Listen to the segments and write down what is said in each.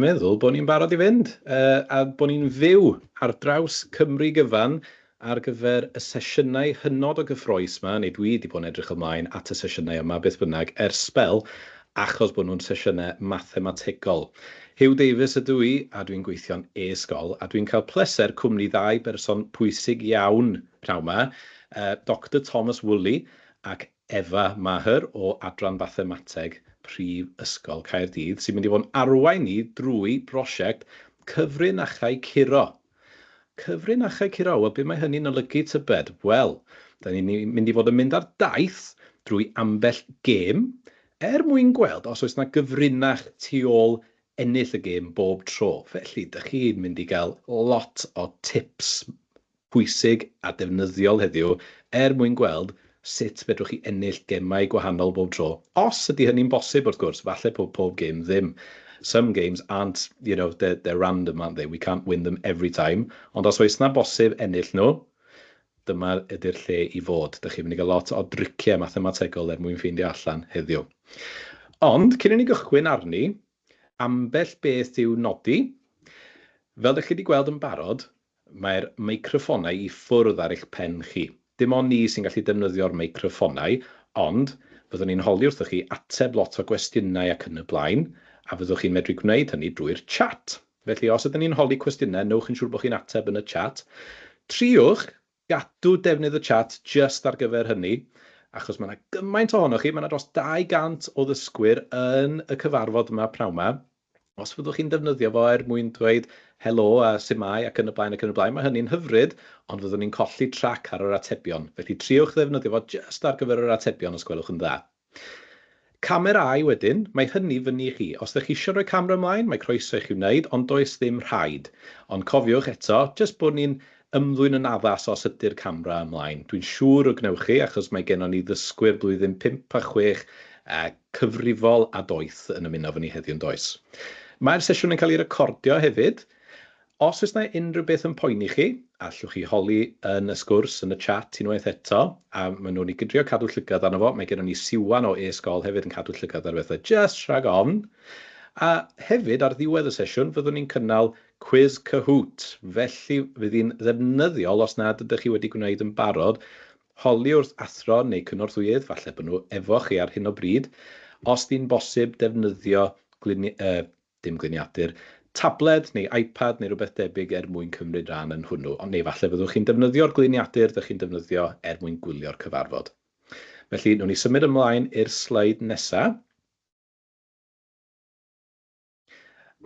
Meddwl bod ni'n barod i fynd a bod ni'n fyw ar draws Cymru gyfan ar gyfer y sesiynau hynod o gyffrous 'ma, neu dwi 'di bod yn edrych ymlaen at y sesiynau yma beth bynnag ers sbel, achos bod nhw'n sesiynau mathemategol. Huw Davies ydw i, a dwi'n gweithio'n e-sgol, a dwi'n cael pleser cwmni ddau berson pwysig iawn pnawn 'ma, Doctor Thomas Woolley ac Eva Maher o Adran Fathemateg Prifysgol Caerdydd, sy'n mynd i fod yn arwain ni drwy brosiect Cyfrinachau Curo. Cyfrinachau Curo, wel be mae hynny'n olygu tybed? Wel, da ni'n mynd i fod yn mynd ar daith drwy ambell gêm er mwyn gweld os oes 'na gyfrinach tu ôl ennill y gêm bob tro. Felly, dach chi'n mynd i gael lot o tips pwysig a defnyddiol heddiw er mwyn gweld sut fedrwch chi ennill gemau gwahanol bob tro. Os ydy hynny'n bosib, wrth gwrs, falle bod pob gêm ddim. Some games aren't, they're random, aren't they? We can't win them every time. Ond os oes 'na bosib ennill nhw, dyma ydy'r lle i fod. Dach chi'n mynd i gael lot o driciau mathemategol er mwyn ffeindio allan heddiw. Ond cyn i ni gychwyn arni, ambell beth i'w nodi. Fel dach chi wedi gweld yn barod, mae'r meicroffonau i ffwrdd ar eich pen chi. Dim ond ni sy'n gallu defnyddio'r meicroffonau, ond fyddwn ni'n holi wrthoch chi ateb lot o gwestiynau ac yn y blaen, a fyddwch chi'n medru gwneud hynny drwy'r chat. Felly os ydyn ni'n holi cwestiynau, newch yn siŵr bod chi'n ateb yn y chat. Triwch gadw defnydd y chat jyst ar gyfer hynny, achos mae 'na gymaint ohonoch chi, mae 'na dros 200 o ddysgwyr yn y cyfarfod yma pnawn 'ma. Os fyddwch chi'n defnyddio fo er mwyn dweud helo a su'mai ac yn y blaen ac yn y blaen, mae hynny'n hyfryd, ond fyddwn ni'n colli trac ar yr atebion. Felly triwch ddefnyddio fo jyst ar gyfer yr atebion os gwelwch yn dda. Camerâu wedyn, mae hynny fyny i chi. Os ydych chi eisiau rhoi camera ymlaen, mae croeso i chi wneud, ond does ddim rhaid. Ond cofiwch eto, jyst bod ni'n ymddwyn yn addas os ydy'r camera ymlaen. Dwi'n siŵr y gwnewch chi, achos mae gennon ni ddysgwyr blwyddyn 5 a 6 cyfrifol a doeth yn ymuno efo ni heddiw yn does? Mae'r sesiwn yn cael ei recordio hefyd. Os oes 'na unrhyw beth yn poeni chi, allwch chi holi yn y sgwrs, yn y chat unwaith eto, a maen nhw'n i drio cadw llygad arno fo. Mae gennym ni Siwan o e-sgol hefyd yn cadw llygad ar bethau jyst rhag ofn. A hefyd, ar ddiwedd y sesiwn, fyddwn ni'n cynnal cwis Kahoot. Felly, fydd hi'n ddefnyddiol os nad ydych chi wedi gwneud yn barod, Holi wrth athro neu cynorthwyydd, falle bod nhw efo chi ar hyn o bryd, os 'di'n bosib defnyddio glini-, yy, dim gliniadur, tabled neu iPad neu rywbeth debyg er mwyn cymryd rhan yn hwnnw. Ond neu falle fyddwch chi'n defnyddio'r gliniadur dych chi'n defnyddio er mwyn gwylio'r cyfarfod. Felly, wnawn ni symud ymlaen i'r sleid nesa.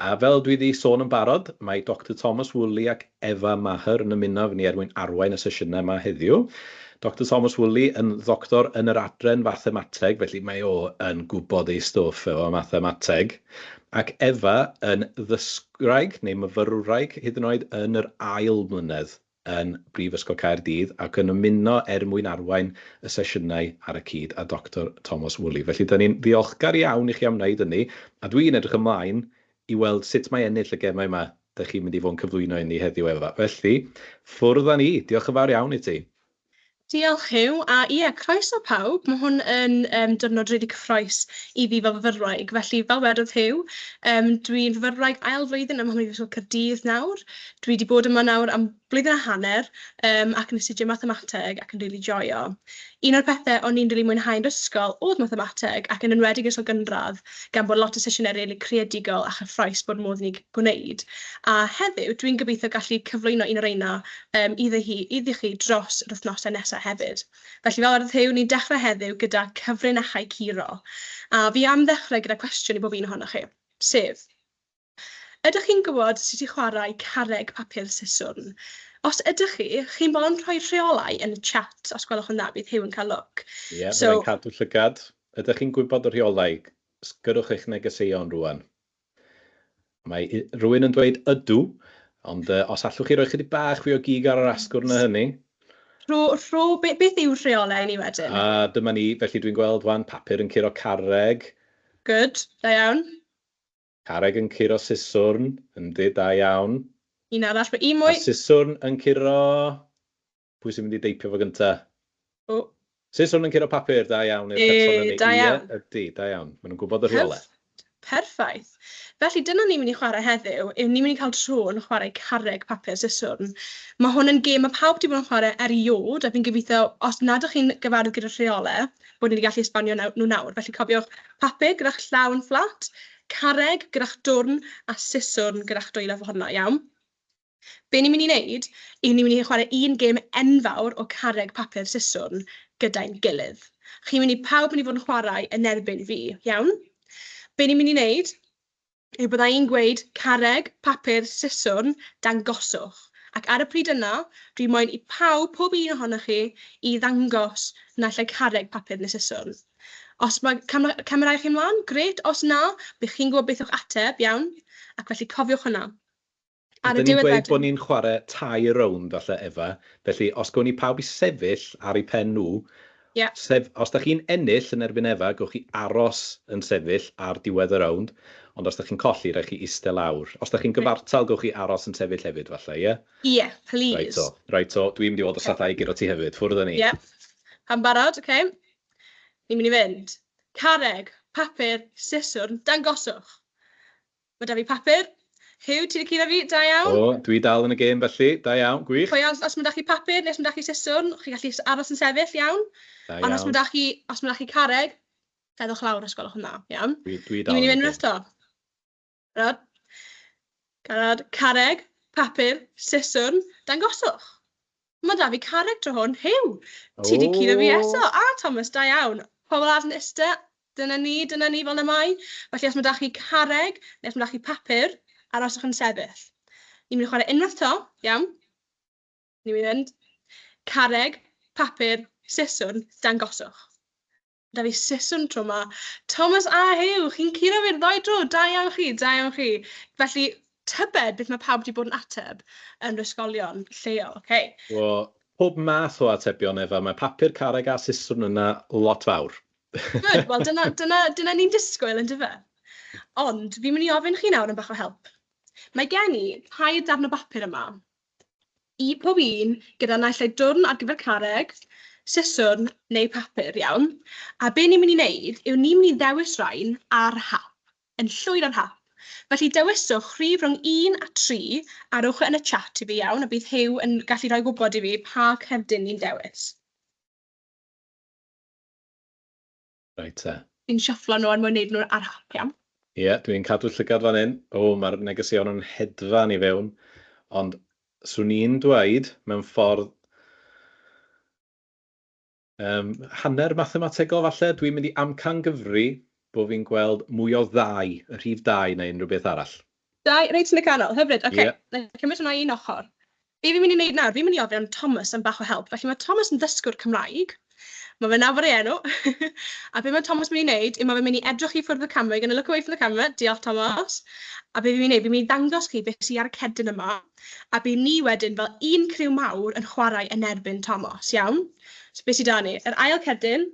A fel dwi 'di sôn yn barod, mae Doctor Thomas Woolley ac Eva Maher yn ymuno efo ni er mwyn arwain y sesiynau yma heddiw. Doctor Thomas Woolley yn ddoctor yn yr adran fathemateg, felly mae o yn gwybod ei stwff efo mathemateg. Ac Eva yn ddysgwraig neu myfyrwraig hyd yn oed yn yr ail mlynedd yn Brifysgol Caerdydd ac yn ymuno er mwyn arwain y sesiynau ar y cyd â Doctor Tomos Woolley. Felly, dan ni'n ddiolchgar iawn i chi am wneud hynny, a dwi'n edrych ymlaen i weld sut mae ennill y gemau yma dach chi'n mynd i fod yn cyflwyno i ni heddiw, Efa. Felly, ffwrdd â ni. Diolch yn fawr iawn i ti. Diolch Huw, a ie, croeso pawb. Mae hwn yn yym diwrnod rili cyffrous i fi fel fyfyrwraig. Felly, fel wedodd Huw, yym dwi'n fyfyrwraig ail flwyddyn ym Mhrifysgol Caerdydd nawr. Dwi 'di bod yma nawr am blwyddyn a hanner yym ac yn astudio mathemateg ac yn rili joio. Un o'r pethe o'n i'n rili mwynhau yn yr ysgol oedd mathemateg, ac yn enwedig ysgol gynradd, gan bod lot o sesiynau rili creadigol a chyffrous bod modd i ni gwneud. A heddiw, dwi'n gobeithio gallu cyflwyno un o'r reina yym iddi hi iddi chi dros yr wythnosau nesaf hefyd. Felly, fel wedodd Huw, ni'n dechrau heddiw gyda cyfrinachau curo. A fi am ddechrau gyda cwestiwn i bob un ohonoch chi, sef, ydych chi'n gwybod sut i chwarae carreg papur siswrn? Os ydych chi, chi'n bolon rhoi rheolau yn y chat, os gwelwch yn dda, bydd Huw yn cael look. Ie, yeah, so, byddai'n cadw llygad. Ydych chi'n gwybod y rheolau? Sgyrwch eich negeseuon rwan. Mae rhywun yn dweud ydw, ond uh, os allwch chi roi chydig bach fwy o gig ar yr asgwrn na hynny. Rho, rho, be, beth yw'r rheolau ni wedyn? A dyma ni, felly dwi'n gweld wan papur yn curo carreg. Good, da iawn. Carreg yn curo siswrn, yndi, da iawn. Un arall, mae un mwy. A siswrn yn curo... Pwy sy'n mynd i deipio fo gynta? O. Siswrn yn curo papur, da iawn i'r person hynny. Da iawn. Ie, ydy, da iawn. Maen nhw'n gwybod y rheolau. Perffaith. Felly dyna ni'n mynd i chwarae heddiw, yw ni'n mynd i cael tro yn chwarae carreg papur siswrn. Mae hwn yn gêm mae pawb wedi bod yn chwarae erioed, a fi'n gobeithio, os nad ydych chi'n gyfarwydd gyda'r rheolau, bod ni wedi gallu esbonio nhw nawr. Felly cofiwch papur gyda'ch llaw yn fflat, carreg gyda'ch dwrn a siswrn gyda'ch dwylo fel hwnna, iawn? Be ni'n mynd i wneud yw ni'n mynd i chwarae un gêm enfawr o carreg papur siswrn gyda'n gilydd. Chi'n mynd i, pawb mynd i fod yn chwarae yn erbyn fi, iawn? Be ni'n mynd i wneud yw bydda i'n gweud carreg, papur, siswrn, dangoswch. Ac ar y pryd yna, dwi moyn i pawb, pob un ohonoch chi, i ddangos naill ai carreg, papur neu siswrn. Os mae camerâu chi ymlaen, grêt. Os na, bydd chi'n gwybod beth yw'ch ateb, iawn? Ac felly cofiwch hwnna. Ar y Ydyn ni'n diwedd gweud wedyn. bod ni'n chwarae tair rownd falle, Efa. Felly, os gawn ni pawb i sefyll ar eu pen nhw, sef, os da chi'n ennill yn erbyn Efa, gewch chi aros yn sefyll ar diwedd y rownd, ond os da chi'n colli, rhaid chi eistedd lawr. Os da chi'n gyfartal, gewch chi aros yn sefyll hefyd falle, ie? Ie, please. Reit o, reit o, dwi'n mynd i fod y sathau i guro ti hefyd, ffwrdd â ni. Ie. Pawb yn barod? Ocê. Ni'n mynd i fynd. Carreg, papur, siswrn, dangoswch. Mae 'da fi papur. Huw, ti 'di curo fi, da iawn. O, dwi dal yn y gêm felly, da iawn, gwych. Pwy os, os mae 'da chi papur neu os mae 'da chi siswrn, chi'n gallu aros yn sefyll, iawn. Da Ond os iawn. mae 'da chi, os mae 'da chi carreg, steddwch lawr os gwelwch yn dda, iawn. Dwi Ni'n dal mynd i yn y fynd gêm. eto. Barod? Barod? Carreg, papur, siswrn, dangoswch. Mae 'da fi carreg tro hwn. Huw, ti 'di curo fi eto. O! A Thomas, da iawn. Pobl arall yn iste, dyna ni, dyna ni fel 'na mae. Felly os mae 'da chi carreg neu os mae 'da chi papur, aroswch yn sefyll. Ni'n mynd i chwarae unwaith 'to, iawn? Ni'n mynd i fynd. Carreg, papur, siswrn, dangoswch. 'Da fi siswrn tro 'ma. Thomas a Huw, chi'n curo fi'r ddou dro. Da iawn chi, da iawn chi. Felly, tybed beth mae pawb wedi bod yn ateb yn yr ysgolion lleol, ocê. Wel, pob math o atebion, Efa. Mae papur, carreg a siswrn yna lot fawr. Good, wel dyna, dyna, dyna ni'n disgwyl, yn dyfe? Ond fi'n mynd i ofyn chi nawr am bach o help. Mae gen i tair darn o bapur yma. I pob un gyda naill ai dwrn ar gyfer carreg, siswrn neu papur, iawn? A be ni'n mynd i wneud yw ni'n mynd i ddewis rhain ar hap, yn llwyr ar hap. Felly dewiswch rhif rhwng 1 a 3 a rowch e yn y chat i fi, iawn? A bydd Huw yn gallu rhoi gwybod i fi pa cerdyn ni'n dewis. Reit te. Fi'n shufflo nhw er mwyn wneud nhw ar hap, iawn? Ie, dwi'n cadw llygad fan hyn. O, mae'r negeseuon yn hedfan i fewn. Ond 'swn i'n dweud, mewn ffordd hanner mathemategol falle, dwi'n mynd i amcangyfri bod fi'n gweld mwy o ddau, y rhif dau neu unrhyw beth arall. Dau, reit yn y canol, hyfryd. Ocê, Ie. wna i cymryd hwnna i un ochr. Be fi'n mynd i wneud nawr, fi'n mynd i ofyn am Thomas am bach o help. Felly mae Thomas yn ddysgwr Cymraeg. Mae fe'n nabod ei enw. A be mae Thomas yn mynd i wneud yw mae fe'n mynd i edrych i ffwrdd y camera. You're gonna look away from the camera. Diolch, Thomas. A be fi'n mynd i wneud, fi'n mynd i ddangos chi beth sydd ar y cerdyn yma. A bydd ni wedyn fel un criw mawr yn chwarae yn erbyn Thomas, iawn? So beth sydd 'da ni? Yr ail cerdyn.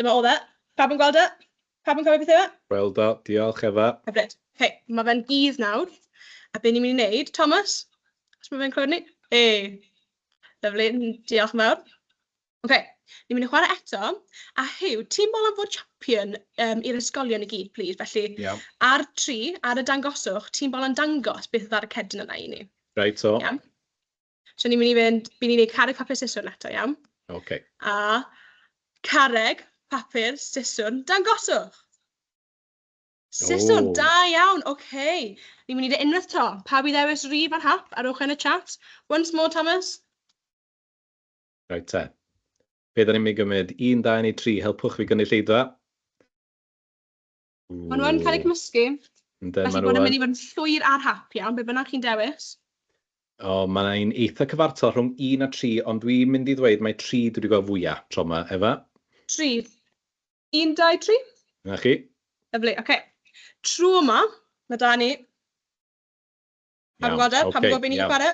Dyma oedd e. Pawb yn gweld e? Pawb yn cofio beth yw e? Gweld o, diolch Efa. Hyfryd. Hei, mae fe'n gudd nawr. A be ni'n mynd i wneud, Thomas? Os mae fe'n clywed ni? Ei, lyfli, diolch yn fawr. Ocê, ni'n mynd i chwarae eto. A Huw, ti'n bolon fod champion i'r ysgolion i gyd, plîs. Felly, ar tri, ar y dangoswch, ti'n bolon dangos beth oedd ar y cerdyn yna i ni. Reit o. Iawn. So ni'n mynd i fynd, bydd ni'n gwneud carreg, papur, siswrn eto, iawn? Ocê. A carreg, papur, siswrn, dangoswch! Siswrn, da iawn, ocê. Ni'n mynd i wneud e unwaith 'to. Pawb i ddewis rif ar hap a rowch e yn y chat. Once more, Thomas. Reit te. Be dan ni'n mynd i gymryd? Un, dau neu tri? Helpwch fi gynulleidfa. Maen nhw yn cael eu cymysgu. Yndyn, Felly maen bod nhw yn yn. mynd i fod yn llwyr ar hap, iawn, be bynnag chi'n dewis. O, mae 'na un eitha cyfartal rhwng 1 a 3, ond dwi'n mynd i ddweud mai 3 dwi 'di gweld fwya tro 'ma, Efa. 3. 1, 2, 3. 'Na chi. Lyfli, ocê. Tro 'ma, mae 'da ni... Pawb yn Iawn, gweld e? Pawb yn ocê, gwybod be ni'n iawn. chwarae?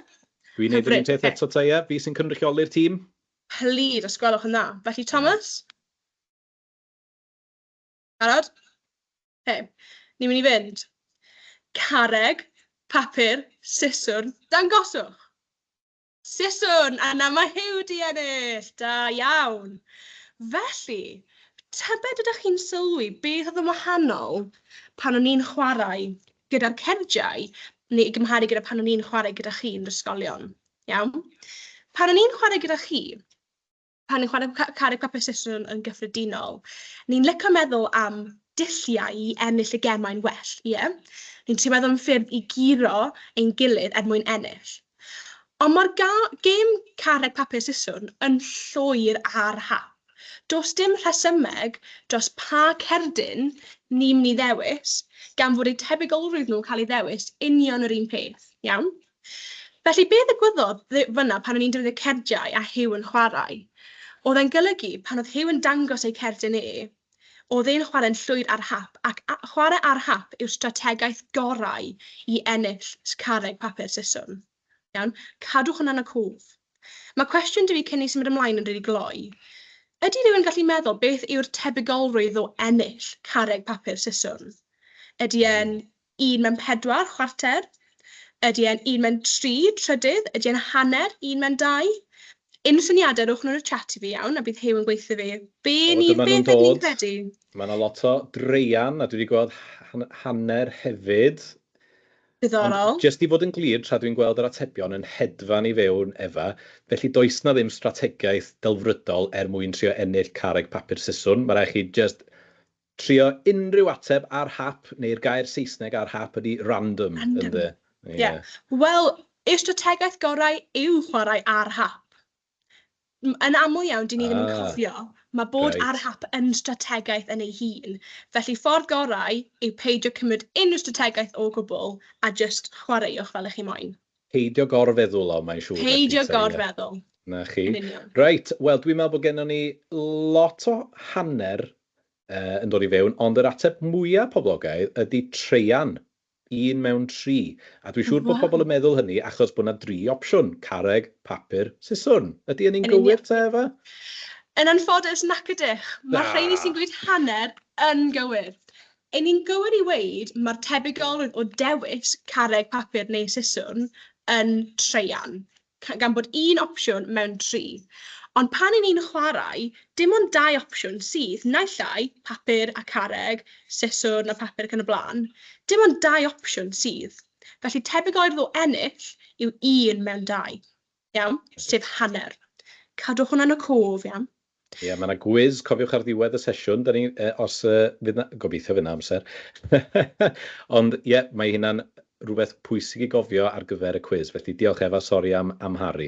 Dwi'n neud yr un Hyfryd, peth ocê. eto ta, ie? Fi sy'n cynrychioli'r tîm? Please, os gwelwch yn dda. Felly, Iawn. Thomas? Barod? Oce, ni'n mynd i fynd. Carreg, papur, siswrn, dangoswch! Siswrn! A na mae Huw 'di ennill! Da iawn! Felly, tybed ydych chi'n sylwi beth oedd yn wahanol pan o'n i'n chwarae gyda'r cerdiau, neu i gymharu gyda pan o'n i'n chwarae gyda chi yn yr ysgolion. Iawn? Pan o'n i'n chwarae gyda chi, pan ni'n chwarae carreg papur siswrn yn gyffredinol, ni'n licio meddwl am dulliau i ennill y gemau'n well, ie? Ni'n trio meddwl am ffyrdd i guro ein gilydd er mwyn ennill. Ond mae'r gêm carreg papur siswrn yn llwyr ar hap. Does dim rhesymeg dros pa cerdyn ni'n mynd i ddewis, gan fod eu tebygolrwydd nhw'n cael ei ddewis union yr un peth, iawn? Felly, be ddigwyddodd fan'na pan o'n i'n defnyddio cerdiau a Huw yn chwarae, oedd e'n golygu pan oedd Huw yn dangos ei cerdyn e, oedd e'n chwarae'n llwyr ar hap, ac chwarae ar hap yw'r strategaeth gorau i ennill carreg papur siswrn. Iawn? Cadwch hwnna yn y cof. Mae cwestiwn 'da fi cyn i ni symud ymlaen yn rili gloi. Ydy rhywun yn gallu meddwl beth yw'r tebygolrwydd o ennill carreg papur siswrn? Ydy e'n 1 mewn 4, chwarter? Ydy e'n 1 mewn 3, trydydd? Ydy e'n hanner, 1 mewn 2? Unrhyw syniadau, rhowch nhw yn y chat i fi, iawn, a bydd Huw yn gweithio fi. Be O, ni, dyma nhw'n beth ydyn ni'n dod. credu? Mae yna lot o dreian, a dwi wedi gweld hanner hefyd. Ond Diddorol. jyst i fod yn glir, tra dwi'n gweld yr atebion yn hedfan i fewn, Efa, felly does 'na ddim strategaeth delfrydol er mwyn trio ennill carreg papur siswrn. Mae rhaid chi jyst trio unrhyw ateb ar hap, neu'r gair Saesneg ar hap ydy random, Random. ynde? Ie. Yeah. Wel, y strategaeth gorau yw chwarae ar hap. Yn aml iawn, dyn ni ddim yn cofio. Mae bod ar hap yn strategaeth yn ei hun. Felly, ffordd gorau yw peidio cymryd unrhyw strategaeth o gwbl a jyst chwaraewch fel ych chi moyn. Peidio gorfeddwl o, mae'n siŵr. Peidio gorfeddwl. Na chi. Yn union. Reit, wel, dwi'n meddwl bod gennon ni lot o hanner yn dod i fewn, ond yr ateb mwyaf poblogaidd ydy treian. 1 mewn 3. A dwi'n siŵr bod pobl yn meddwl hynny achos bod 'na dri opsiwn, carreg, papur, siswrn. Ydy hynny'n gywir te, Efa? Yn anffodus, nac ydych. Mae'r rheini sy'n gweud hanner yn gywir. Y'n ni'n gywir i weud mae'r tebygolrwydd o dewis carreg, papur neu siswrn yn treian, gan bod un opsiwn mewn tri. Ond pan 'y ni'n chwarae, dim ond dau opsiwn sydd, naill ai papur a carreg, siswrn a papur ac yn y blaen. Dim ond dau opsiwn sydd. Felly tebygolrwydd o ennill yw 1 mewn 2, iawn? Sef hanner. Cadwch hwnna yn y cof, iawn? Ie, mae 'na gwis, cofiwch, ar ddiwedd y sesiwn, dan ni, os fydd 'na, gobeithio fydd 'na amser. Ond ie, mae hynna'n rhywbeth pwysig i gofio ar gyfer y cwis. Felly diolch Efa, sori am amharu.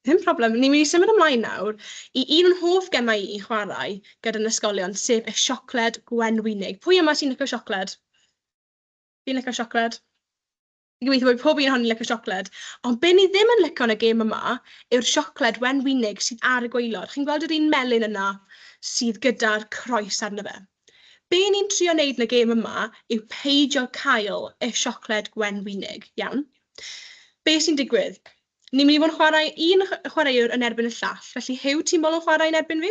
Ddim problem. Ni'n mynd i symud ymlaen nawr i un o'n hoff gemau i chwarae gyda'n ysgolion, sef y siocled gwenwynig. Pwy yma sy'n licio siocled? Fi'n licio siocled. Fi'n gobeithio bod pob un ohonon ni'n licio siocled. Ond be ni ddim yn licio yn y gêm yma yw'r siocled wenwynig sydd ar y gwaelod. Chi'n gweld yr un melyn yna sydd gyda'r croes arno fe? Be ni'n trio wneud yn y gêm yma yw peidio cael y siocled gwenwynig, iawn? Be sy'n digwydd? Ni'n mynd i fod yn chwarae un chwaraewr yn erbyn y llall. Felly, Huw, ti'n bolon chwarae yn erbyn fi?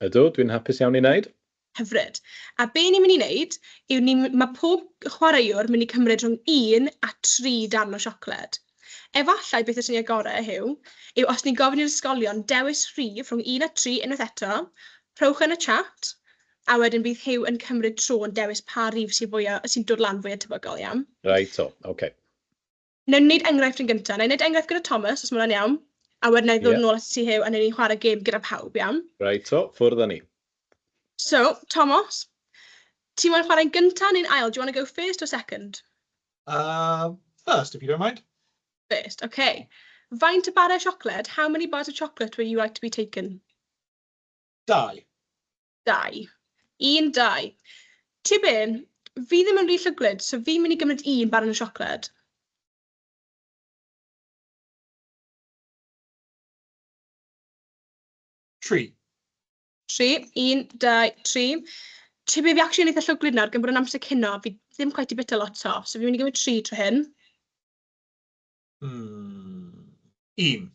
Ydw, dwi'n hapus iawn i wneud. Hyfryd. A be ni'n mynd i wneud yw ni, mae pob chwaraewr mynd i cymryd rhwng 1 a 3 darn o siocled. Efallai beth yw'r syniad gorau, Huw, yw os ni'n gofyn i'r ysgolion dewis rhif rhwng 1 a 3 unwaith eto, rhowch yn y chat, a wedyn bydd Huw yn cymryd tro yn dewis pa rif sy'n fwya, sy'n dod lan fwyaf tebygol, iawn? Reit, o, ocê. Wnawn ni wneud enghraifft yn gyntaf. Wna i wneud enghraifft gyda Thomas, os ma' hwnna'n iawn. A wedyn wna i ddod yn ôl atat ti, Huw, a wnawn ni chwarae gêm gyda pawb, iawn? Reit o, ffwrdd â ni. So, Thomas, ti moyn chwarae'n gyntaf neu'n ail? Do you want to go first or second? First, if you don't mind. First, okay. Faint o barau siocled? How many bars of chocolate would you like to be taken? Dau. Dau. Un, dau. Ti be, fi ddim yn rhy llwglyd, so fi'n mynd i gymryd un barn o siocled. Tri. Tri. Un, dau, tri. Ti be, fi actually yn eitha llwglyd nawr, gan bod yn amser cinio, fi ddim quite 'di bwyta lot 'to, so fi'n mynd i gymryd tri tro hyn. Un.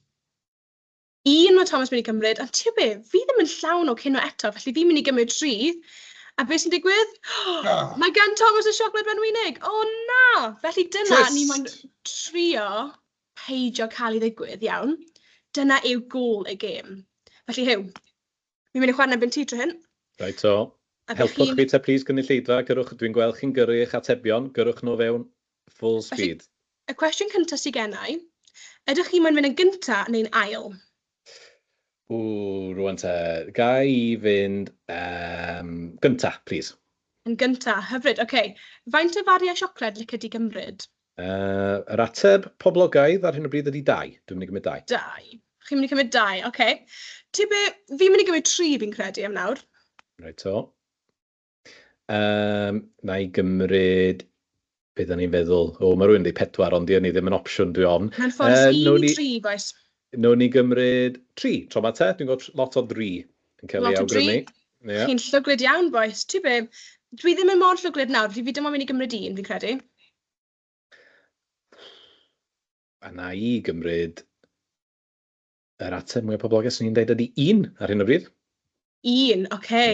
Un mae Thomas mynd i gymryd, ond ti'n be, fi ddim yn llawn o cinio eto, felly fi'n mynd i gymryd tri. A beth sy'n digwydd? Oh. Mae gan Thomas y siocled wenwynig! O na! Felly dyna ni moyn Twist! trio peidio cael ei ddigwydd, iawn. Dyna yw gôl y gêm. Felly Huw, fi'n mynd i chwarae yn erbyn ti tro hyn. Reit o. A bych Helpwch chi'n fi te plîs gynulleidfa, gyrrwch, dwi'n gweld chi'n gyrru eich atebion, gyrrwch nhw fewn full Felly, speed. y cwestiwn cyntaf sydd gennau, ydych chi'n moyn mynd yn gyntaf neu'n ail? Ww, rŵan te, ga i fynd gynta, plîs? Yn gynta, hyfryd. OK, faint o fariau siocled licio di gymryd? Yr ateb poblogaidd ar hyn o bryd ydy dau. Dwi'n mynd i gymryd dau. Dau. Chi'n mynd i cymryd dau, OK. Ti be, fi'n mynd i gymryd tri fi'n credu am nawr. Reit o. Na i gymryd... Be da ni'n feddwl? O, mae rhywun yn dweud pedwar, ond 'di hynny ddim yn opsiwn, dwi ofn. Mae'n ffordd un i dri, bois. Wnawn ni gymryd tri tro 'ma te. Dwi'n gweld lot o dri yn cael ei Lot o dri. awgrymu. Ie. Chi'n llwglyd iawn, bois. Ti be, dwi ddim yn mor llwglyd nawr, fi dim ond mynd i gymryd un, fi'n credu. A na i gymryd yr ateb mwyaf poblogaidd, 'swn i'n deud ydy un ar hyn o bryd. Un, ocê.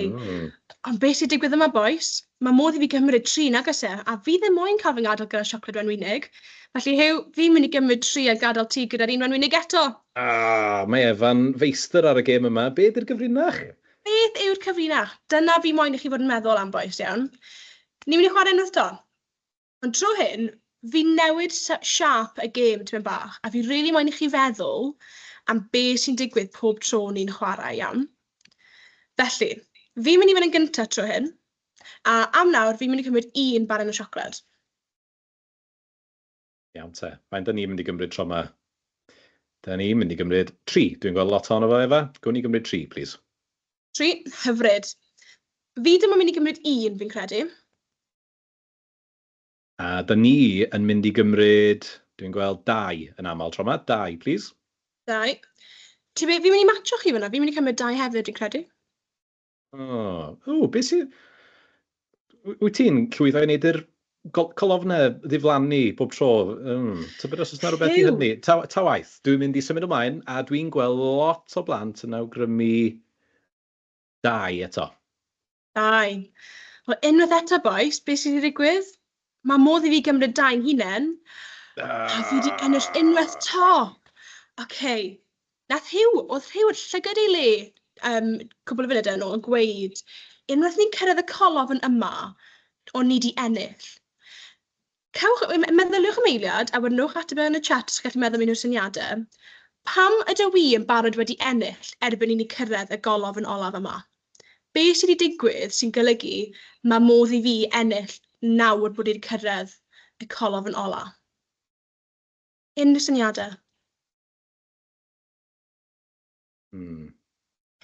Ond beth sy'n digwydd yma, bois? Mae modd i fi gymryd tri, nag oes e? A fi ddim moyn cael fy ngadael gyda siocled wenwynig. Felly, Huw, fi'n mynd i gymryd tri a gadael ti gyda'r un wenwynig eto. Ah, mae Efa'n feistr ar y gêm yma. Be ydy'r gyfrinach? Beth yw'r cyfrinach? Dyna fi moyn i chi fod yn meddwl am, bois, iawn. Ni'n mynd i chwarae unwaith 'to. Ond tro hyn, fi'n newid siâp y gêm tipyn bach, a fi rili moyn i chi feddwl am be sy'n digwydd pob tro ni'n chwarae, iawn? Felly, fi'n mynd i fynd yn gyntaf tro hyn, a am nawr, fi'n mynd i cymryd un baren o siocled. Iawn te. Faint 'da ni'n mynd i gymryd tro 'ma? Da ni'n mynd i gymryd tri. Dwi'n gweld lot ohono fo, Efa. Gawn ni gymryd tri, plîs? Tri, hyfryd. Fi ddim yn mynd i gymryd un, fi'n credu. A da ni yn mynd i gymryd, dwi'n gweld dau yn aml tro 'ma. Dau, plîs. Dau. Ti be, fi'n mynd i matcho chi fan'na. Fi'n mynd i cymryd dau hefyd, fi'n credu. O, ww, be sydd... Wyt ti'n llwyddo i wneud yr colofnau ddiflannu bob tro? Tybed os oes 'na rywbeth i hynny? Ta, ta waeth, dwi'n mynd i symud ymlaen a dwi'n gweld lot o blant yn awgrymu dau eto. Dau. Wel, unwaith eto, bois, beth sydd wedi digwydd? Mae modd i fi gymryd dau'n hunain, a fi wedi ennill unwaith 'to. OK. Nath Huw, oedd Huw yn llygad ei le cwpl o funudau yn ôl yn gweud, unwaith ni'n cyrraedd y colofn yma, o'n ni 'di ennill. Cewch, meddyliwch am eiliad, a wedyn newch ateb e yn y chat os chi'n gallu meddwl am unrhyw syniadau. Pam ydw i yn barod wedi ennill erbyn i ni cyrraedd y golofn olaf yma? Be sydd wedi digwydd sy'n golygu mae modd i fi ennill nawr bod ni wedi cyrraedd y colofn ola? Unrhyw syniadau?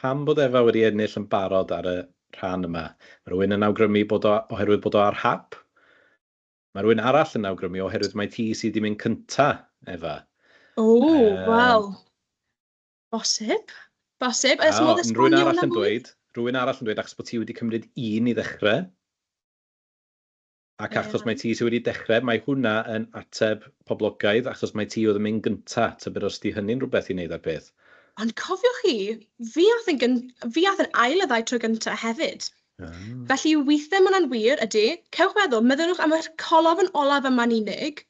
Pam bod Efa wedi ennill yn barod ar y rhan yma? Mae rhywun yn awgrymu bod o oherwydd bod o ar hap. Mae rhywun arall yn awgrymu oherwydd mai ti sydd wedi mynd cynta, Efa. O, wel, bosib. Bosib. Oes modd esbonio Rhywun arall hwnna yn mwy? dweud, rhywun arall yn dweud achos bod ti wedi cymryd un i ddechrau. Ac achos mai ti sydd wedi dechrau, mae hwnna yn ateb poblogaidd, achos mai ti oedd yn mynd gynta. Tybed os 'di hynny'n rhywbeth i wneud â'r peth. Ond cofiwch chi, fi ath yn fi ath yn ail y ddau tro gynta hefyd. Felly weithiau mae hwnna'n wir, ydy. Cewch meddwl, meddyliwch am y colofn olaf yma'n unig.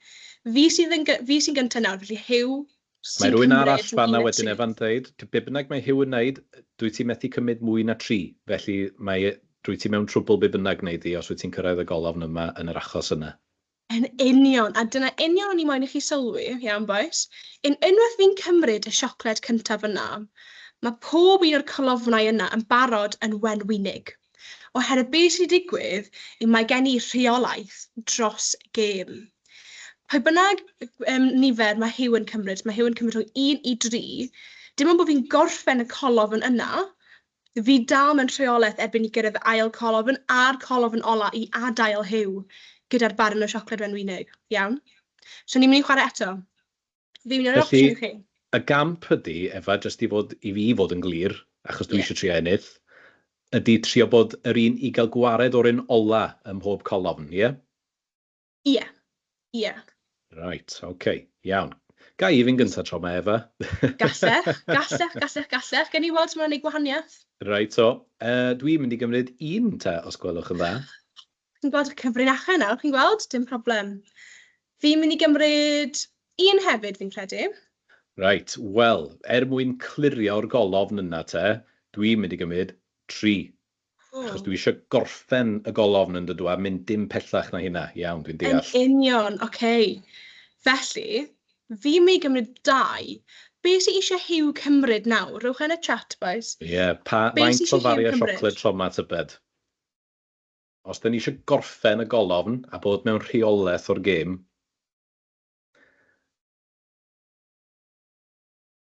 Fi sydd yn fi sy'n gynta nawr, felly Huw Mae sy'n rhywun cymryd arall rhwng fan'na un a wedyn tri. Efa'n dweud, be bynnag mae Huw yn wneud, dwyt ti'n methu cymryd mwy na tri, felly mae dwyt ti mewn trwbl be bynnag wneud di os wyt ti'n cyrraedd y golofn yma yn yr achos yna. Yn union, a dyna union o'n i moyn i chi sylwi, iawn bois. Unwaith fi'n cymryd y siocled cyntaf yna, mae pob un o'r colofnau yna yn barod yn wenwynig. Oherwydd beth sydd wedi digwydd yw mae gen i rheolaeth dros gêm. Pwy bynnag nifer mae Huw yn cymryd, mae Huw yn cymryd rhwng 1 i 3, dim ond bod fi'n gorffen y colofn yna, fi dal mewn rheolaeth erbyn i gyrraedd ail colofn a'r colofn ola i adael Huw gyda'r barn o siocled wenwynig, iawn? So ni'n mynd i chwarae eto. Fi'n mynd i roi'r Felly, opsiwn i chi. y gamp ydy, Efa, jyst i fi fod yn glir, achos dwi eisiau trio ennill, ydy trio bod yr un i gael gwared o'r un ola ym mhob colofn, ie? Ie, ie. Reit, ocê, iawn. Ga i fynd gyntaf tro 'ma, Efa? Gallech, gallech, gallech, gallech. Gawn ni weld os mae'n gwneud gwahaniaeth. Reit, o. Dwi'n mynd i gymryd un te, os gwelwch yn dda. Chi'n gweld y cyfrinachau nawr, chi'n gweld? Dim problem. Fi'n mynd i gymryd un hefyd, fi'n credu. Reit, wel, er mwyn clirio'r golofn yna te, dwi'n mynd i gymryd tri. Achos dwi eisiau gorffen y golofn yn dydw a mynd dim pellach na hynna. Iawn, dwi'n Yn deall. union, ocê. Felly, fi'n mynd i gymryd 2. Be sy eisiau Huw cymryd nawr? Rhowch e yn y chat, bois. Ie, pa Be sy faint o eisiau Huw fariau cymryd? siocled tro 'ma tybed? Os dan ni eisiau gorffen y golofn a bod mewn rheolaeth o'r gêm.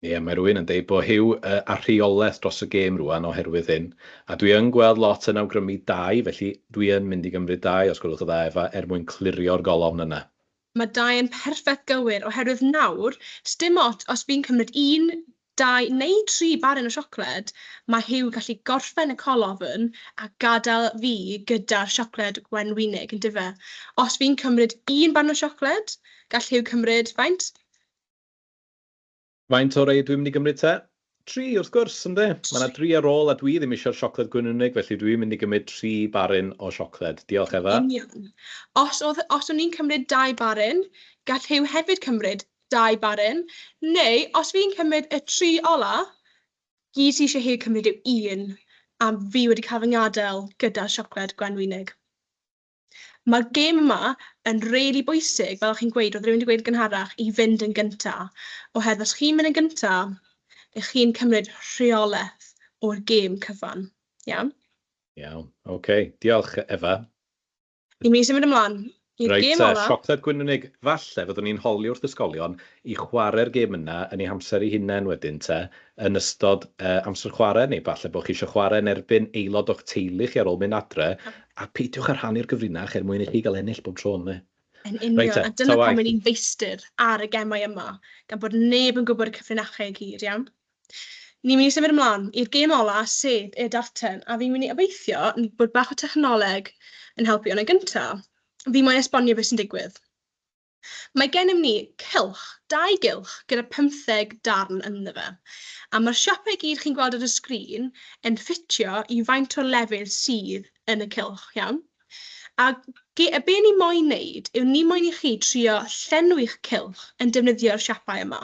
Ie, mae rhywun yn deud bod Huw â rheolaeth dros y gêm rŵan oherwydd hyn. A dwi yn gweld lot yn awgrymu 2, felly dwi yn mynd i gymryd 2 os gwelwch yn dda, Efa, er mwyn clirio'r golofn yna. Mae 2 yn perffaith gywir, oherwydd nawr, sdim ots os fi'n cymryd 1, 2 neu 3 baryn o siocled, mae Huw yn gallu gorffen y colofn a gadael fi gyda'r siocled gwenwynig, yn dyfe? Os fi'n cymryd un barn o siocled, gall Huw cymryd faint? Faint o rei dwi'n mynd i gymryd te? 3, wrth gwrs, ynde? Mae 'na dri ar ôl a dwi ddim eisiau'r siocled gwenwynig, felly dwi'n mynd i gymryd 3 baryn o siocled. Diolch, Efa. Union. Os oedd, os o'n i'n cymryd 2 baryn, gall Huw hefyd cymryd 2 baryn, neu os fi'n cymryd y 3 ola, gyd sy eisiau Huw cymryd yw 1, a fi wedi cael fy ngadael gyda'r siocled gwenwynig. Mae'r gêm yma yn rili bwysig, fel o'ch chi'n gweud, oedd rhywun wedi gweud gynharach, i fynd yn gynta. Oherwydd os chi'n mynd yn gynta, ych chi'n cymryd rheolaeth o'r gêm cyfan. Iawn? Iawn, oce. Diolch, Efa. Ni'n mynd i symud ymlaen i'r Reit gêm te, ola. siocled gwenwynig. Falle fyddwn ni'n holi wrth ysgolion i chwarae'r gêm yna yn eu hamser eu hunain wedyn te, yn ystod amser chwarae, neu falle bod chi eisiau chwarae yn erbyn aelod o'ch teulu chi ar ôl mynd adre, a peidiwch â rhannu'r gyfrinach er mwyn i chi gael ennill bob tro, ynde? Yn Reit union, te, a ta dyna pam waeth. ry'n ni'n feistr ar y gemau yma, gan bod neb yn gwybod y cyfrinachau i gyd, iawn? Ni'n mynd i symud ymlaen i'r gêm ola, sef y darten, a fi'n mynd i obeithio bod bach o technoleg yn helpu. Ond yn gyntaf, fi moyn esbonio beth sy'n digwydd. Mae gennym ni cylch, 2 gylch gyda 15 darn ynddo fe. A mae'r siapau i gyd chi'n gweld ar y sgrin yn ffitio i faint o lefydd sydd yn y cylch, iawn? A be ni moyn wneud yw ni moyn i chi trio llenwi'ch cylch yn defnyddio'r siapau yma.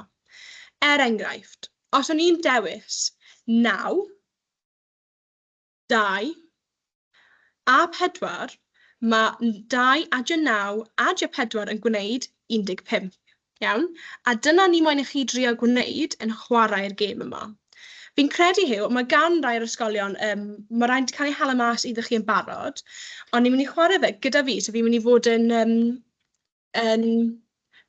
Er enghraifft, os o'n i'n dewis 9, 2 a 4, mae 2 adio 9 adio 4 yn gwneud 15. Iawn? A dyna ni moyn i chi drio gwneud yn chwarae'r gêm yma. Fi'n credu, Huw, mae gan rai o'r ysgolion, mae rhaid cael ei hala mas iddo chi yn barod, ond ni'n mynd i chwarae fe gyda fi, so fi'n mynd i fod yn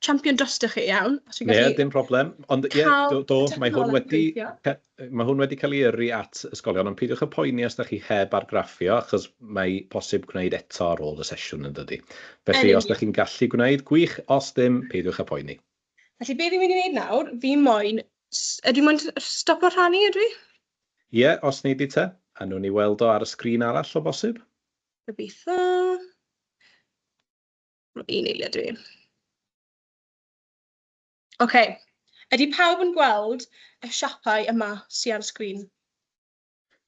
champion drostoch chi, iawn? Os fi'n Ie, gallu dim problem. Ond ie, cael do, do, mae hwn technoleg wedi gweithio. mae hwn wedi cael ei yrru at ysgolion, ond peidiwch â poeni os da chi heb argraffio, achos mae posib gwneud eto ar ôl y sesiwn yn dydi. Felly, Yn os da union. chi'n gallu gwneud, gwych, os ddim, peidiwch â poeni. Felly, be fi'n mynd i wneud nawr, fi moyn ydw i moyn stopo rhannu, ydw i? Ie, os wnei di te, a wnawn ni weld o ar y sgrin arall o bosib. Gobeithio. Un eiliad dwi. Oce, ydy pawb yn gweld y siapau yma sy ar y sgrin?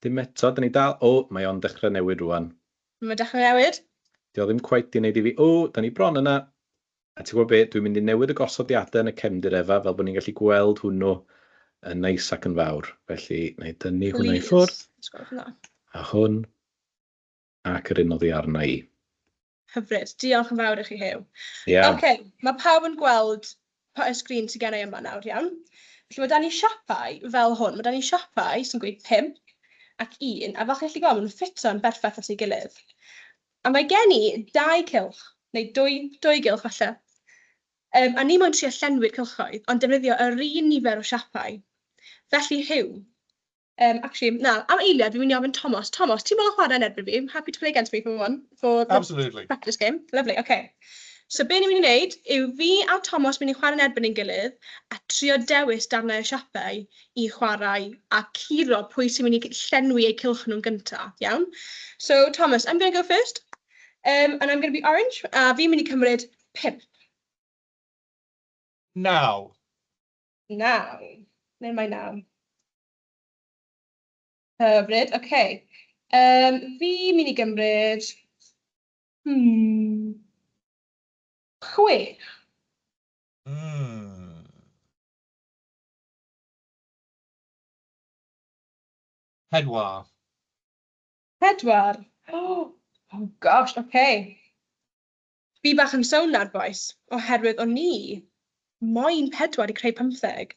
Dim eto, dyn ni dal... O, mae o'n dechrau newid rŵan. Mae'n dechrau newid? Di o ddim cweit di wneud i fi... O, da ni bron yna. A ti'n gwybod be, dwi'n mynd i newid y gosodiadau yn y cefndir Efa, fel bod ni'n gallu gweld hwnnw yn neis ac yn fawr. Felly, wna i dynnu hwnna i Please. ffwrdd. Os gwelwch yn dda. A hwn. Ac yr un oddi arna i. Hyfryd. Diolch yn fawr i chi, Huw. Iawn. Oce, mae pawb yn gweld y sgrin sydd gen i yma nawr, iawn? Felly mae 'da ni siapau fel hwn. Mae 'da ni siapau sy'n gweud 5 ac 1, a fel chi'n gallu gweld, maen nhw'n ffito'n berffaith at ei gilydd. A mae gen i 2 cylch, neu dwy gylch falle. A ni moyn trio llenwi'r cylchoedd, ond defnyddio yr un nifer o siapau. Felly, Huw, actually, na, am eiliad, fi'n mynd i ofyn Thomas. Thomas, ti'n moyn chwarae yn erbyn fi? Happy to play against me for one, for the Absolutely. practice game. Lovely, okay. So be ni'n mynd i wneud yw fi a Thomas mynd i chwarae yn erbyn ein gilydd a trio dewis darnau o siapau i chwarae a curo pwy sy'n mynd i llenwi eu cylch nhw'n gynta, iawn? So Thomas, I'm going to go first. And I'm going to be orange. A fi'n mynd i cymryd 5. 9. 9. Neu mae 9. Hyfryd, oce. Fi'n mynd i gymryd... 6. 4. 4. Oh, oh gosh, okay. Fi bach yn sownd nawr, bois, oherwydd o'n i moyn 4 i creu 15,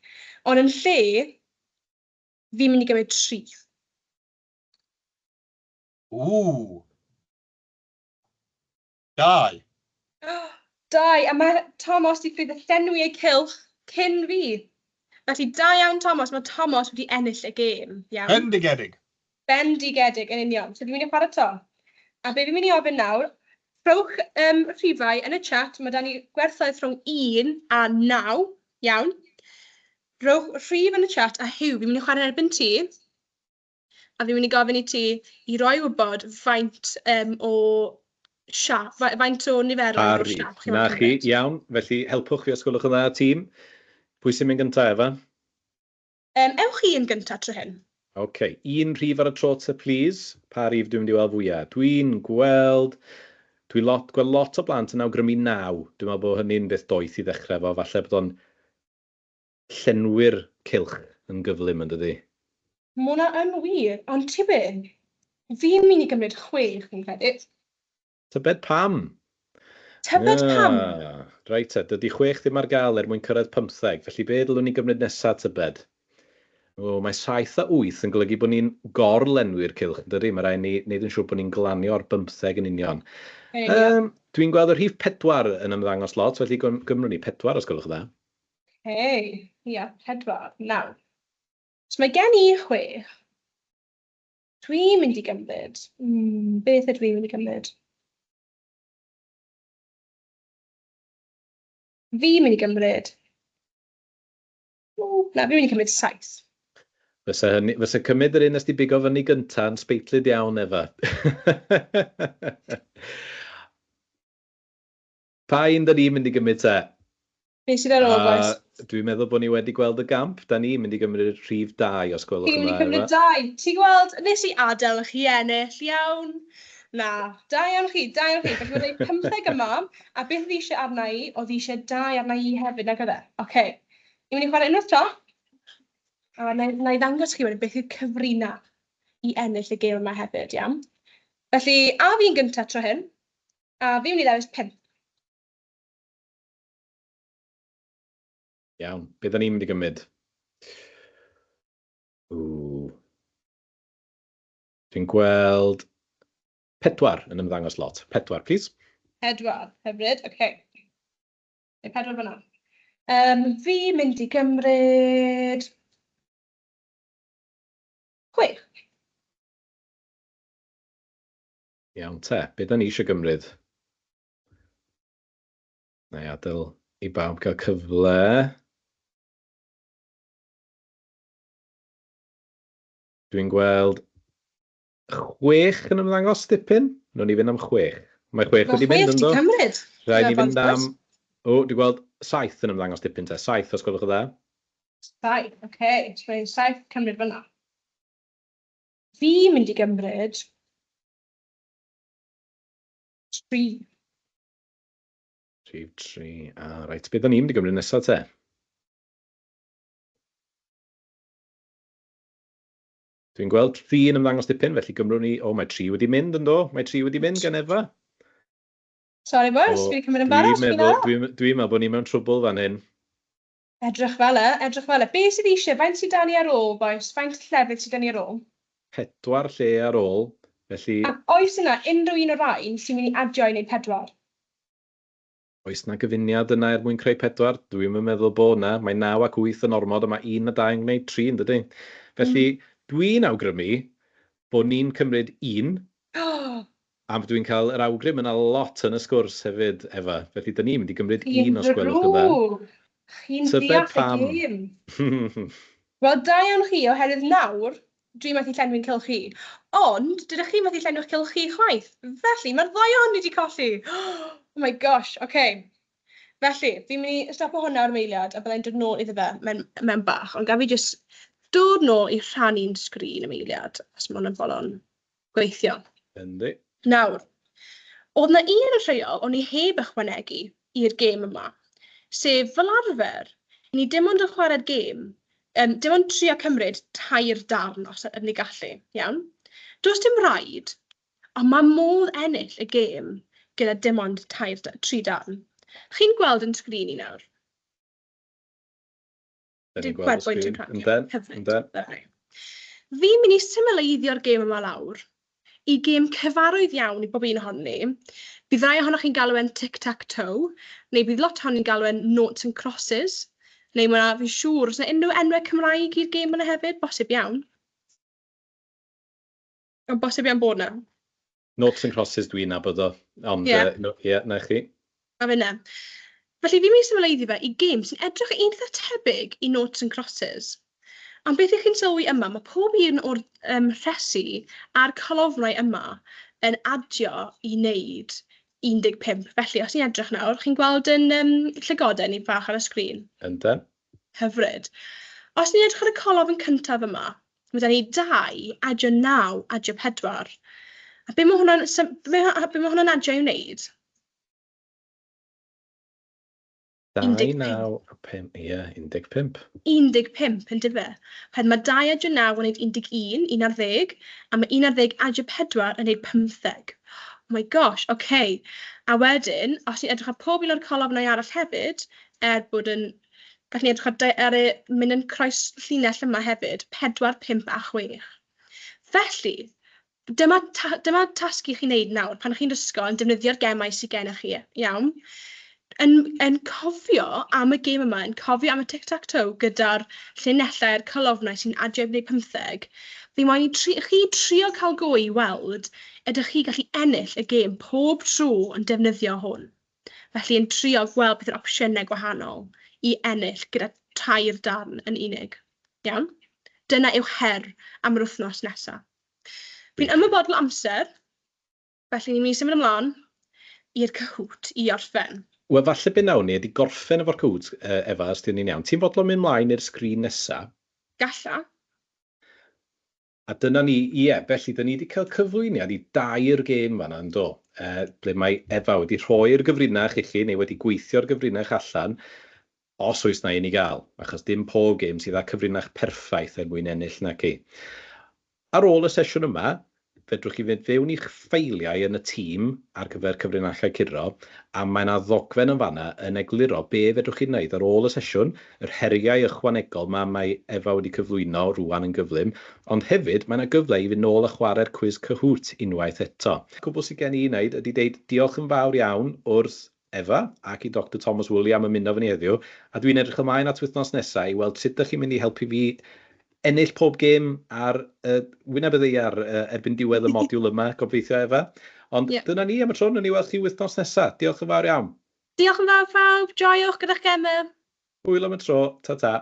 ond yn lle, fi'n mynd i gymryd 3. Ww. 2. 2, a mae Tomos 'di llwyddo llenwi ei cylch cyn fi. Felly da iawn Tomos, mae Tomos wedi ennill y gêm, iawn? Bendigedig. Bendigedig, yn union. So fi'n mynd i chwarae 'to. A be fi'n mynd i ofyn nawr, rhowch rhifau yn y chat, mae 'da ni gwerthoedd rhwng 1 a 9, iawn? Rhowch rhif yn y chat a Huw, fi'n mynd i chwarae yn erbyn ti. A fi'n mynd i gofyn i ti i roi wybod faint o siap, faint o niferoedd Pa o'r rif? siap chi'n Na moyn chi, cymryd. iawn. Felly helpwch fi os gwelwch yn dda, tîm. Pwy sy'n mynd gyntaf, Efa? Ewch chi yn gyntaf tro hyn. OK, un rhif ar y tro te, please. Pa rif dwi'n mynd i weld fwyaf? Dwi'n gweld... Dwi'n lot, gweld lot o blant yn awgrymu 9. Dwi'n meddwl bod hynny'n beth doeth i ddechrau fo. Falle bod o'n llenwi'r cylch yn gyflym, yn dydi? Mae hwnna yn wir, ond ti be? Fi'n mynd i gymryd 6, fi'n credu. Tybed pam? Tybed pam? Ah, reit te, dydy 6 ddim ar gael er mwyn cyrraedd 15, felly be dylwn ni gymryd nesaf, tybed? O, mae 7 a 8 yn golygu bod ni'n gorlenwi'r cylch, yn dydi? Mae rhaid ni wneud yn siŵr bod ni'n glanio ar 15 yn union. Yn union. Dwi'n gweld y rhif 4 yn ymddangos lot, felly gymrwn ni 4 os gwelwch yn dda. Hei, ia, 4, 9. So mae gen i 6. Dwi'n mynd i gymryd... Beth ydw i'n mynd i gymryd? Fi'n mynd i gymryd... O, na, fi'n mynd i cymryd 7. Fysa hynny, fysa cymryd yr un nes di bigo fyny gynta yn sbeitlyd iawn, Efa. Pa un da ni'n mynd i gymryd te? Be sydd ar ôl, bois? Dwi'n meddwl bod ni wedi gweld y gamp. Da ni'n mynd i gymryd rhif 2, os gwelwch Chi'n yn mynd i dda, cymryd Efa. 2. Ti'n gweld, nes i adael i chi ennill, iawn? Na, da iawn chi, da iawn chi. Felly mae'n dweud 15 yma, a beth oedd eisiau arna i? Oedd eisiau 2 arna i hefyd, nag oedd e? Ocê. Ni'n mynd i chwarae unwaith 'to. A wna i ddangos chi wedyn beth yw'r cyfrinach i ennill y gêm yma hefyd, iawn? Felly, a fi'n gyntaf tro hyn, a fi'n mynd i ddewis 5. Iawn, be da ni'n mynd i gymryd? Ww. Dwi'n gweld 4 yn ymddangos lot. 4, please. 4, hyfryd, oce. Neu 4 fyna. Fi'n mynd i gymryd 6. Iawn te, be da ni eisiau gymryd? Na i adael i bawb gael cyfle. Dwi'n gweld 6 yn ymddangos dipyn. Wnawn ni fynd am 6. Mae 6 Mae wedi mynd, chwech yn 'di do? cymryd. Rhaid ni Ie, fynd am... bonus. O, dwi'n gweld 7 yn ymddangos dipyn te. 7, os gwelwch yn dda. 7, oce. So mae 7 cymryd fyna. Fi'n mynd i gymryd 3. Rhif 3. A reit, beth da ni'n mynd i gymryd nesaf te? Dwi'n gweld 3 yn ymddangos dipyn, felly gymrwn ni... O, mae 3 wedi mynd yn do. Mae 3 wedi mynd gan Efa. Sorry boys, O, fi wedi cymryd yn barod, chi'n dda? Dwi'n meddwl bod ni mewn trwbl fan hyn. Edrych fel e, edrych fel e. Be sydd eisiau? Faint sydd 'da ni ar ôl, boys? Faint llefydd sydd 'da ni ar ôl? 4 lle ar ôl, felly... Ac oes yna unrhyw un o'r rhain sy'n mynd i adio i wneud 4? Oes na gyfuniad yna er mwyn creu 4? Dwi'm yn meddwl bod na. Mae 9 ac 8 yn ormod, a mae 1 a 2 yn gwneud 3, yn dydy? Felly, dwi'n awgrymu bod ni'n cymryd 1, a dwi'n cael yr awgrym yna lot yn y sgwrs hefyd, Efa. Felly, dyn ni'n mynd i gymryd Chi'n 1 os gwelwch yn dda. ddrwg. Chi'n Tybed deall y pam? gêm. Wel, da iawn chi, oherwydd nawr, dwi methu llenwi'n cylch i. Ond, dydych chi methu llenwi'ch cylch chi chwaith. Felly, mae'r ddau ohonyn ni wedi colli. Oh my gosh, oce. Felly, fi'n mynd i stopo hwnna ar eiliad a byddai'n dod nôl iddo fe mewn bach. Ond gaf fi jyst dod nôl i rhannu'n sgrin am eiliad, os mae hwnna'n bolon gweithio. Yndi. Nawr, oedd 'na un rheol o'n i heb ychwanegu i'r gêm yma, sef fel arfer, ni dim ond yn chwarae'r gêm, dim ond trio cymryd 3 darn os ydyn ni gallu, iawn? Does dim rhaid, ond mae modd ennill y gêm gyda dim ond tair, tri darn. Chi'n gweld yn sgrin i nawr? Da ni'n gweld y sgrin. Ynden, ynden. Fi'n mynd i symleiddio'r gêm yma lawr i gêm cyfarwydd iawn i bob un ohonon ni. Bydd rai ohonoch chi'n galw e'n tic-tac-toe, neu bydd lot ohonon ni'n galw e'n noughts and crosses, neu mae 'na, fi'n siŵr, oes 'na unrhyw enwau Cymraeg i'r gêm yna hefyd? Bosib iawn. Ond bosib iawn bod 'na. Noughts and crosses dwi'n nabod o, ond ie, no, yeah, na chdi. A fe 'na. Felly fi'n mynd i symleiddio fe i gêm sy'n edrych yn eitha tebyg i Noughts and Crosses. Ond beth ych chi'n sylwi yma, mae pob un o'r rhesi a'r colofnau yma yn adio i wneud 15. Felly, os ni'n edrych nawr, chi'n gweld yn llygoden ni bach ar y sgrin? Ynden. Hyfryd. Os ni'n edrych ar y colofn cyntaf yma, mae 'da ni 2 adio 9 adio 4. A be mae hwnna'n be mae hwnna'n adio i wneud? 2, 9 a 5, ie, 15. 15, yn dyfe? Pan mae 2 adio 9 yn gwneud 11, 11, a mae 11 adio 4 yn gwneud 15. Oh my gosh, oce. Okay. A wedyn, os ni'n edrych ar pob un o'r colofnau arall hefyd, er bod yn... Gallwn ni edrych ar y mynd yn croes llinell yma hefyd, 4, 5 a 6. Felly, dyma tasg i chi wneud nawr pan chi'n ysgol yn defnyddio'r gemau sydd gennych chi, iawn? Yn cofio am y gêm yma, yn cofio am y tic-tac-toe gyda'r llinellau a'r colofnau sy'n adio i wneud 15, fi moyn i chi trio cael go i weld ydych chi gallu ennill y gêm pob tro yn defnyddio hwn. Felly yn trio gweld beth yw'r opsiynau gwahanol i ennill gyda tair darn yn unig. Iawn? Dyna yw her am yr wythnos nesaf. Fi'n ymwybodol amser, felly ni'n mynd i symud ymlaen i'r Kahoot i orffen. Wel, falle be nawn ni ydy gorffen efo'r Kahoot, Efa, os 'di hynny'n iawn. Ti'n fodlon mynd mlaen i'r sgrin nesa? Galla. A dyna ni, ie, felly 'dan ni 'di cael cyflwyniad i dair gêm fan'na, yn do? Ble mae Efa wedi rhoi'r gyfrinach i chi, neu wedi gweithio'r gyfrinach allan, os oes 'na un i gael, achos dim pob gêm sydd â cyfrinach perffaith er mwyn ennill, naci. Ar ôl y sesiwn yma, fedrwch chi fynd fewn i'ch ffeiliau yn y tîm ar gyfer cyfrinachau curo, a mae 'na ddogfen yn fan'na yn egluro be fedrwch chi wneud ar ôl y sesiwn, yr heriau ychwanegol 'ma mae Efa wedi cyflwyno rŵan yn gyflym, ond hefyd mae 'na gyfle i fynd nôl a chwarae'r cwis Kahoot unwaith eto. Cwbl sydd gen i i wneud ydy deud diolch yn fawr iawn wrth Efa ac i Doctor Thomas Woolley am ymuno efo ni heddiw, a dwi'n edrych ymlaen at wythnos nesaf i weld sut dach chi'n mynd i helpu fi ennill pob gêm ar wyneb y ddaear erbyn diwedd y modiwl yma, gobeithio, Efa. Ond dyna ni am y tro, wnawn ni weld chi wythnos nesaf. Diolch yn fawr iawn. Diolch yn fawr pawb, joiwch gyda'ch gemau. Hwyl am y tro, ta ta.